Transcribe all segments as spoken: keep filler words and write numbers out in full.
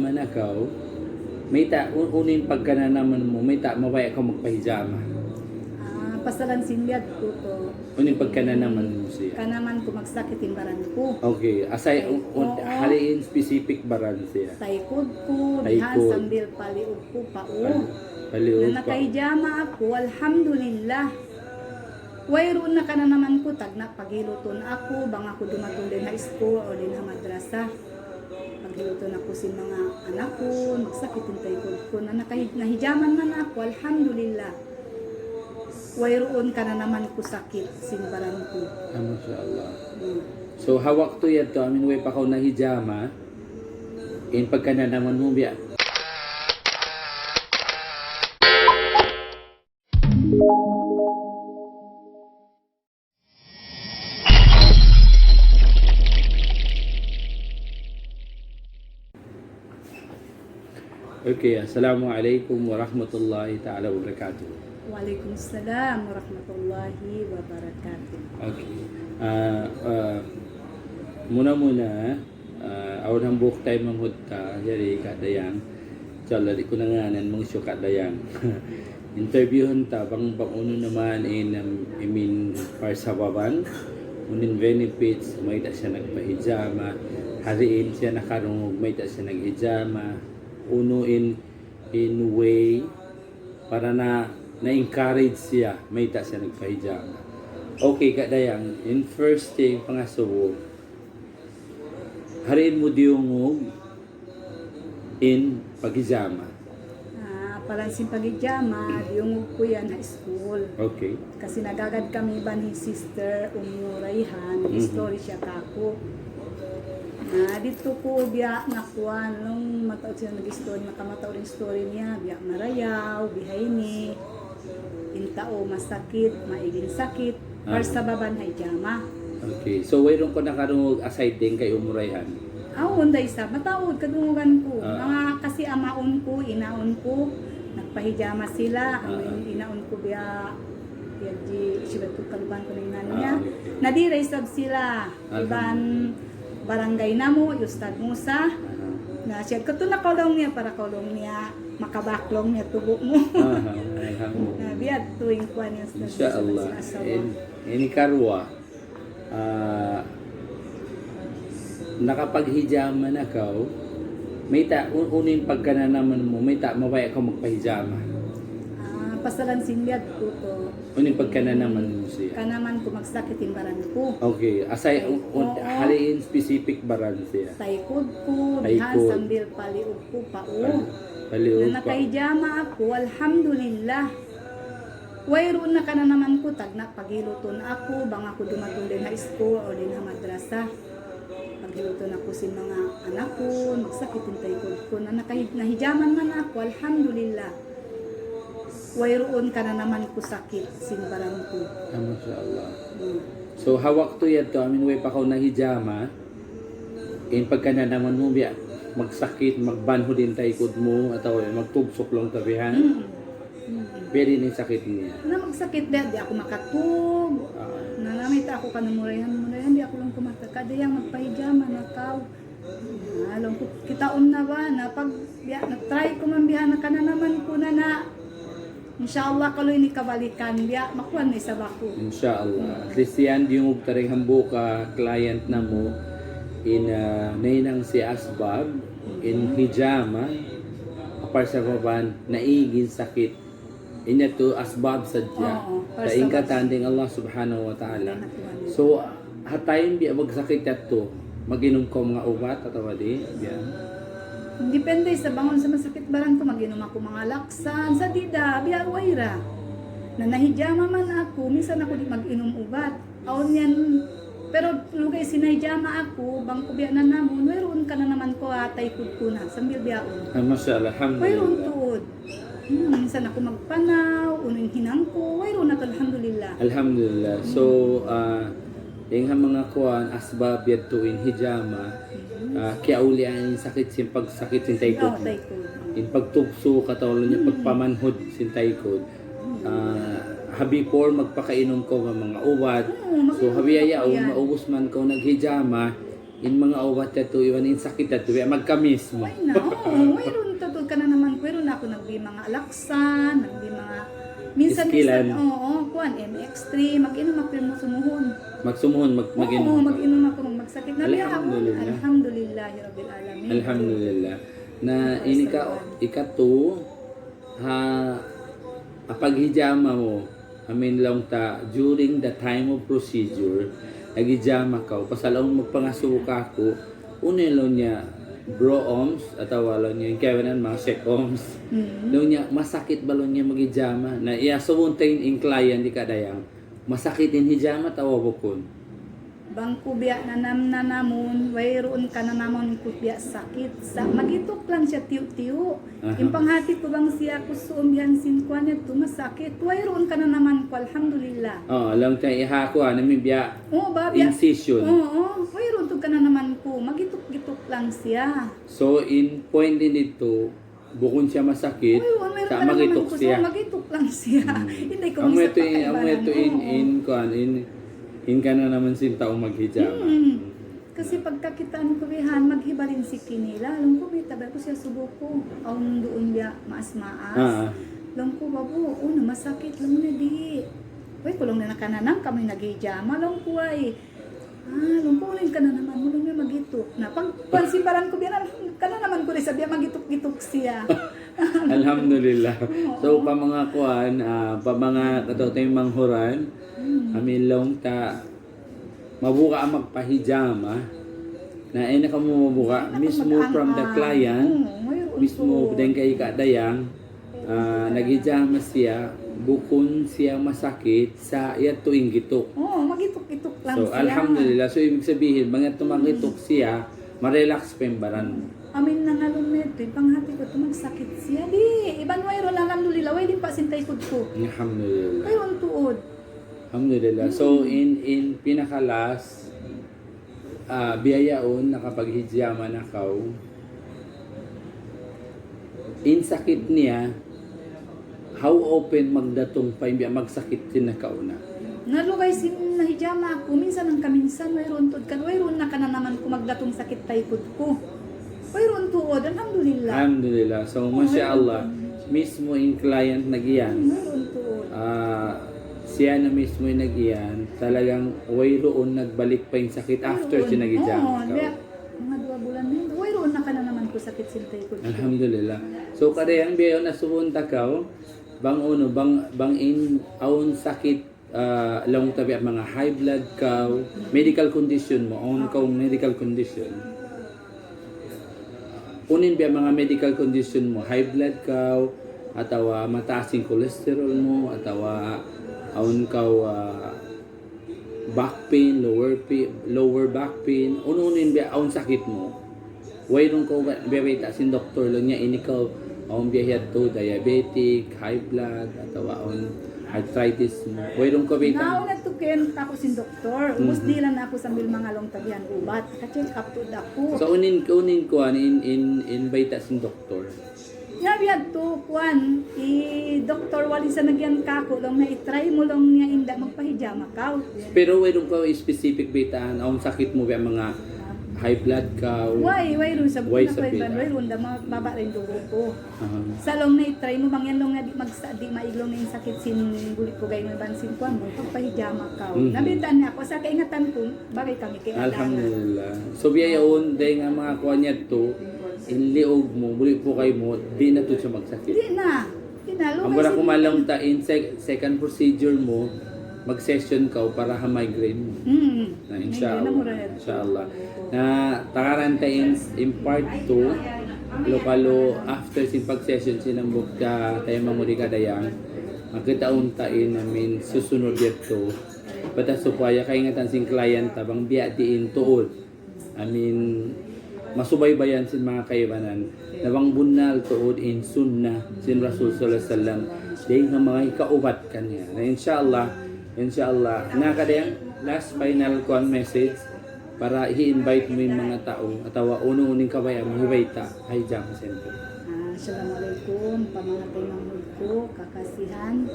Manakaw, mayta', un-, unu in pagkananaman mu, mayta' mabaya' kaw magpahijama? Ah, pasalan sin biyadtu ku. Unu in pagkananaman mu siya? Kanaman ku magsakit in baran ku. Okay, asay, Tay-, un-, un-, oo. Hariin specific baran siya. Taykud ku, Taykud. Bihan sambil paliug ku pa u. Pali-, paliug Na pa. Nakahijama aku, alhamdulillah. Wayruun na kananaman ku, tagna' paghilutun aku, bang aku dumatung dayn ha school o dayn ha madrasa. Paghilutun aku sin manga anak ku, magsakit in taykud ku. Na nakahi-, nahijaman man aku, alhamdulillah. Wayruun kananaman ku sakit sin baran ku. Ah, masha Allah. Hmm. So, ha waktu yadtu, amin way pa kaw nahijama, in pagkananaman mu biya'. Okay, assalamu alaykum warahmatullahi ta'ala wabarakatuh. Wa alaykum salam warahmatullahi wabarakatuh. Okay. Ah, ah, muna-muna, ah, awn hambuuk taymanghud ta, yari Ka' Dayang. Insha Allah, di' ku na ngānan, mangsu Ka' Dayang. Interviewhun ta bang, bang unu na man in, um, I mean, parsababan, unu in benefits, mayta' siya nagpahijama, hariin siya nakarungug, mayta' siya naghijama, unu in, in way, para na, na-encourage siya, mayta' siya nagpahijama. Okay, Ka' Dayang, in first thing, pangasubu, hariin mu diyungug in paghijama? Ah, palan sin paghijama, diyungug ku yan ha school. Okay. Kasi nag-agad kami iban hi Sister Ummu Rayhan, Mhm. Story siya kāku'. Na didtu ku biya' nakuan, laung mataud siya nag-story, nakamataud in story niya, biya' marayaw, bihaini. In tau masakit, maig in sakit, Ah. parsababan ha hijama. Okay. So, wayruun kaw nakarungug aside dayn kay Ummu Rayhan? Awn da isab. Mataud kadungugan ku. Ah. Manga kasi amaun ku, inaun ku, nagpahijama sila. Ah, Amun ah. inaun ku biya', biya' di', sibat ku kaluban ku na in ngan niya. Ah, okay. Nadira isab sila. Iban Alhamdulillah. Barangay namu', hi Ustad Musa. Aha. Na siya, "Katu na kaw," laung niya, "para kaw," laung niya, "makabak," laung niya, "tubu' mu." Aha, alhamdulillah. Na biya' tu in kuwan niya, Ustad Musa, Insha Allah. Sa asawa. In, ini karuwa, ah, nakapaghijama na kaw, mayta', un-, unu in pagkananaman mu, mayta' mabaya' kaw magpahijama? Ah, pasalan sin biyadtu ku. Unu in pagkananaman mu siya? Kanaman ku magsakit in baran ku. Okay, asay, Tay-, un-, un-, oo. Hariin specific baran siya? Taykud ku, Taykud. Bihan sambil paliug ku pa u. Pali-, paliug Na pa. nakahijama aku, alhamdulillah. Wayruun na kananaman ku, tagna' paghilutun aku, bang aku dumatung dayn ha school o dayn ha madrasa. Paghilutun aku sin manga anak ku, magsakit in taykud ku. Na nakahi-, nahijaman man aku, alhamdulillah. Wayruun kananaman ku sakit sin baran ku. Ah, masha Allah. Hmm. So, ha waktu yadtu, amin way pa kaw nahijama, in pagkananaman mu biya' magsakit, magbanhud in taykud mu, atawa magtugsuk laung ta bihan. Hmm. Hmm. Biya' diin in sakit niya? Na magsakit biya', di' aku makatug. Ah. Na namayta' aku kan Ummu Rayhan, "Ummu Rayhan, di' aku laung kumata, Ka' Dayang, magpahijama na kaw." Na, laung ku, kitaun na ba? Na pag, biya', na-try ku man biya' na kananaman ku na na. Insha Allah, kalu ini kabalikan, biya', makuan na isab aku. Insha Allah. At least yan, diyungug ta dayn hambuuk ka client namu', in, ah, nahinang siya asbab, in hijama, parsababan, naig in sakit, in yadtu asbab sadja. Oo, parsababan. Ta in katan dayn Allah Subhanahu wa Ta'ala. Amin, amin. So, ha time biya' magsakit yadtu, mag-inum kaw manga ubat atawa di', biya'? Depende sa bang unu in masakit baran ku, mag-inum aku manga laksan, sa di' da, biya' way ra. Na nahijama man aku, minsan aku di' mag-inum ubat. Awn yan, pero lugay sin nahijama aku, bang ku biya' nanamun, wayruun kananaman ku ha taykud ku na, sambil bihaun. Ah, masha Allah, alhamdulillah. Wayruun tuud. Hmm, minsan aku magpanaw, unu in hinang ku, wayruun na, alhamdulillah. Alhamdulillah. So, ah, in ha manga kuwan, asbab yadtu in hijama, ah, kiyaulian in sakit sin pagsakit sin taykud. Oo, taykud. In pagtugsuk, katawalan niya, Hmm. pagpamanhud sin taykud. Ah, ha before, magpakainum kaw manga ubat. Oo, So, ha biya' yaun, yan. Maubus man kaw naghijama, in manga ubat yadtu, iban in sakit yadtu, biya' magka-miss mu. Ay, no. Oo, wayruun tuud kananaman ku, wayruun aku nagbi manga Alaxan, nagbi manga, minsan, Iskilan. Minsan, oo, kuwan, M X three, mag-inum aku yan sumuhun. Magsumuhun, mag-, Oo, mag-inum. Mag-inum aku, magsakit na biya' aku. Alhamdulillah. Alhamdulillahi Rabbil Alamin. Alhamdulillah. Na, ini ka, ikatu, ha, ha paghijama mu, amin laung ta, during the time of procedure, naghijama kaw, pasal awn magpangasubu kāku', unu laung niya, bro oms, atawa laung niya, in kaibanan, manga sek oms. Mm. Laung niya, masakit ba laung niya maghijama? Na, iyasubu ta in, in client di' ka dayang, masakit in hijama atawa bukun? Bang ku biya' nanam-nanamun, wayruun kananaman ku biya' sakit. Sa' magituk lang siya tiyu'-tiyu'. Aha. In panghati ku bang siya kusuun bihan sin kuwan yadtu masakit. Wayruun kananaman ku, alhamdulillah. Oh, laung ta iha ku, ano, mi biya', oh, ba, biya', incision. Oo, wayruun tuud kananaman ku. Magituk-gituk lang siya. So, in point ini didtu, bukun siya masakit, uy, wala, sa' meron ka magituk naman siya. Magituk lang siya. Hmm. Hindi ko amu yadtu in, amu yadtu in, oo, in, kuwan, in, in kananaman sin tau maghijama. Hmm. Kasi pagkakitaan ku bihan, maghibalin si kinila. Laung ku, mayta' ba ku siya subuku. Awn duun biya' maas-maas. Ah, ah. Laung ku, babu, unu, masakit, laung niya, di'. Uy, ku laung na nakananam, kamu in naghijama, laung ku, ay. Ah, laung ku, unu in kananaman mu, laung niya, magituk. Na, pag, pagsimbaran ku biya' na, kananaman ku rin sa biya' magituk-gituk siya. Alhamdulillah. Oo. So, pa manga kuwan, ah, pa manga kataw-taymanghuran, hmm, amin laung ta, mabuga' magpahijama. Na, ay na kamu mabuga', ay na kamu mismo mag-ang-ang. From the client, oo, wayruun mismo tuud. Dayn kay ka dayang, ah, naghijama siya, bukun siya masakit, sa' yadtu in gituk. Oo, magituk-gituk lang siya. So, alhamdulillah. So, ibig sabihin, bang yadtu magituk siya, ma-relax pa in baran mu. Amin na nga laung niya, panghati ku tuud magsakit siya. Di', iban wayruun, alhamdulillah, way limpa sin taykud ku. Alhamdulillah. Wayruun tuud. Alhamdulillah. So, hmm, in, in pinakalas, ah, biya' yaun, nakapaghijama na kaw. In sakit niya, how often magdatung pa in biya' magsakit sin nakauna? Na lugay sin nahijama aku, minsan hangka minsan, wayruun tuud kan, wayruun na kananaman ku magdatung sakit taykud ku. Wayruun tuud, alhamdulillah. Alhamdulillah. So, oh, masha Allah, wayruun tuud. Mismo in client nag-iyan. Hmm, wayruun tuud. Ah, siya na mismo in nag-iyan, talagang wayruun nagbalik pa in sakit after sin nahijama kaw. Wayruun. Oo, biya', manga duwa bulan na yan. Wayruun na kananaman ku sakit sin taykud ku. Alhamdulillah. So, kadayang biya' yaun asubuhun ta kaw, bang unu, bang, bang in awn sakit, ah, laung ta biya' manga high blood kaw, medical condition mu, awn kaw medical condition. Unu in biya' manga medical condition mu, high blood kaw, atawa mataas in cholesterol mu, atawa awn kaw, ah, back pain, lower pa-, lower back pain, unu-unu in biya' awn sakit mu. Wayruun kaw ba-, biya' bayta' sin doktor laung niya, ini kaw, awn biya' yadtu, diabetic, high blood, atawa awn arthritis mu. Wayruun kaw bayta'. Nauna tuud kaw, aku sin doktor. Ubus, mhm, dihilan aku sambil manga laung ta bihan ubat. Ka-check up tuud aku. So, unu in, unu in kuwan, in, in, in bayta' sin doktor? Nga biya' tu, kuwan, hi Doktor Walid sa' nagyan kāku', laung niya, i-try mu, laung niya, inda' magpahijama kaw. Pero wayruun kaw specific baytaan, awn sakit mu biya' manga high blood kaw? Way, wayruun sa', way sa' bayta'. Wayruun da, mababa' da in dugu' ku. Aha. Sa' laung niya, i-try mu, bang yan, laung niya, di' magsa-, di' maig, laung niya, in sakit sin buli' pugay mu iban sin kuwan mu, pagpahijama kaw. Mhm. Na baytaan niya aku, sa' kaingatan ku, bagay kami kay Alhamdulillah. So, biya' yaun, dayn ha manga kuwan yadtu, in liug mu, buli' pugay mu, di' na tuud siya magsakit. Di' na. Di' na. Amura ku malaung ta in sec-, second procedure mu, mag-session kaw para ha migraine mu. Mm. Na, insha Allah. Insha Allah. Na, takaran ta in, in part two, kalu-kalu after sin pag-session sin hambuuk ka taymanghud ka dayang, makita unta in, I mean, susunod yadtu. Bat supaya kaingatan sin client ta bang biya' diin tuud. I mean, masubaybayan sin manga kaibanan. Na bang bunnal tuud in sunnah sin Rasul sallallahu alayhi wasallam. Dayn ha manga hikaubat kaniya. Na insha Allah, insha Allah. Na kadayang last final kuwan message para hi-invite mu in manga tau atawa unu-unu in kabayaan mu hibayta' ha Hijama Center. Ah, assalamu alaykum, pa manga taymanghud ku, kakasihan.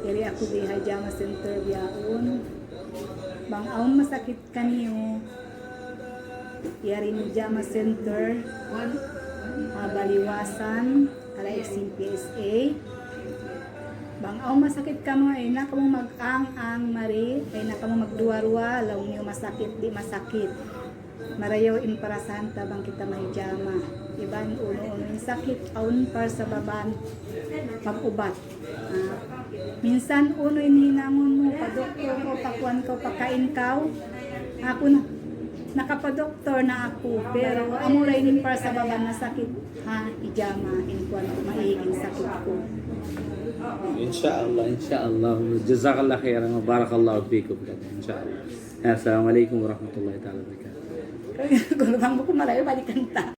Yari aku di Hijama Center bihaun. Bang awn masakit kaniyu, yari in Hijama Center. San, ala X M P S A. Bang awn masakit kamu, ayaw na kamu mag-ang-ang mari, ayaw na kamu magduwa-ruwa, laung niyu masakit, di' masakit. Marayaw in parasahan ta bang kita mahijama. Iban unu-unu in sakit, awn parsababan pag-ubat. Ah, minsan unu in hinangun mu, pa doktor kaw, pa kuwan kaw, pakain kaw. Aku na, nakapadoktor na aku, pero amura ini in parsababan na sakit ha hijama, in kuwan ku, maig in sakit ku. إن شاء الله، إن شاء الله. جزاك الله خيرا وبارك الله فيكم. إن شاء الله. السلام عليكم ورحمة الله تعالى وبركاته. Kung bang buku malayo, balikan ta.